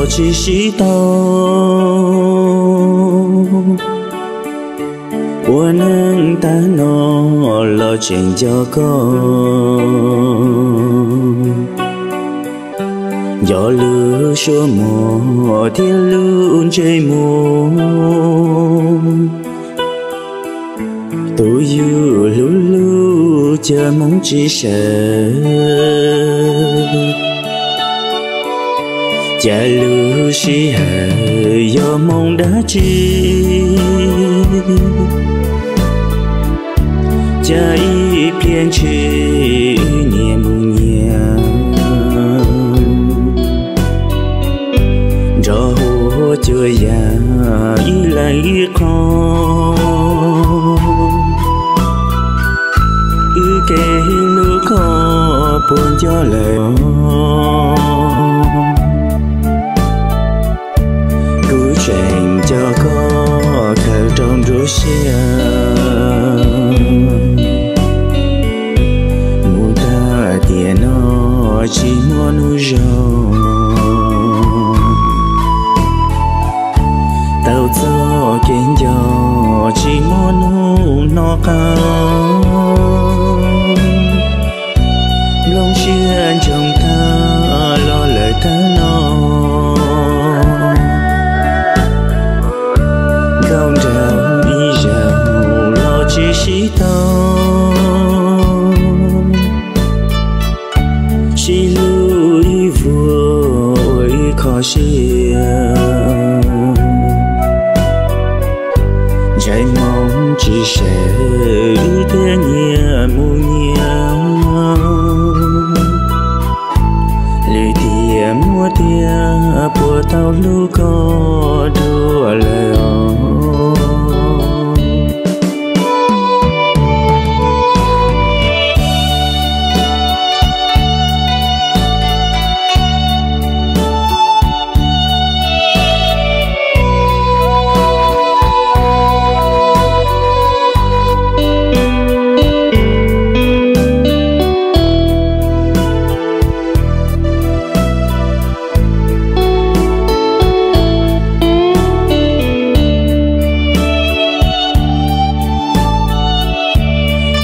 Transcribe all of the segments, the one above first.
tsis sib tau. Ua neej tag no los tseem nco koj, nco lub suab muag thiab lub ntsej muag. Tus yug hlub hlub cas hmoov tsis sawv, cas lub sij hawm yog hmoov dab tsi, cas ib pliag ntshis wb nyias mus nyias, nrog huab cua yam ib leeg ib qho. Wb kev hlub koj puas nco lawm, kuv tseem nco koj khaws rau nruab siab. Mus tag tiam no tsis muaj hnub zoo, tau txoj kev nco tsis muaj hnub hnov qab. Nplooj siab ntsoog tag los lawm tag no, nkauj nraug ib zaug los tsis sib tau. Sib hlub ib vuag ua ib qho siab, ntsais hmoov tsis sawv wb thiaj nyias mus nyias. Lwm tiam muaj tiag puas tau hlub koj dua lawm os.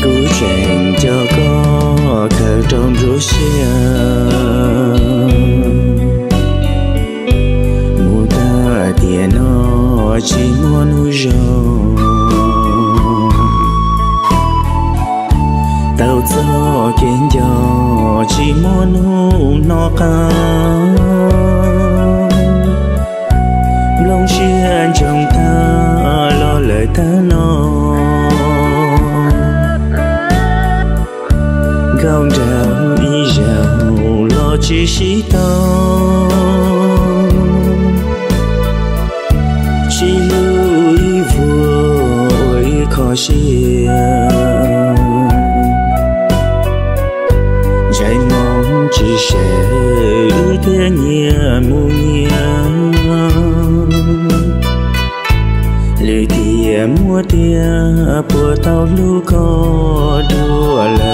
Kuv tseem nco koj khaws rau nruab siab, mus tag tiam no tsis muaj hnub zoo, tau txoj kev nco tsis muaj hnub hnov qab. Nplooj siab ntsoog tag los lawm tag no, nkauj nraug ib zaug los tsis sib tau. Sib hlub ib vuag ua ib qho siab, ntsais hmoov tsis sawv wb thiaj nyias mus nyias. Lwm tiam muaj tiag puas tau hlub koj dua lawm.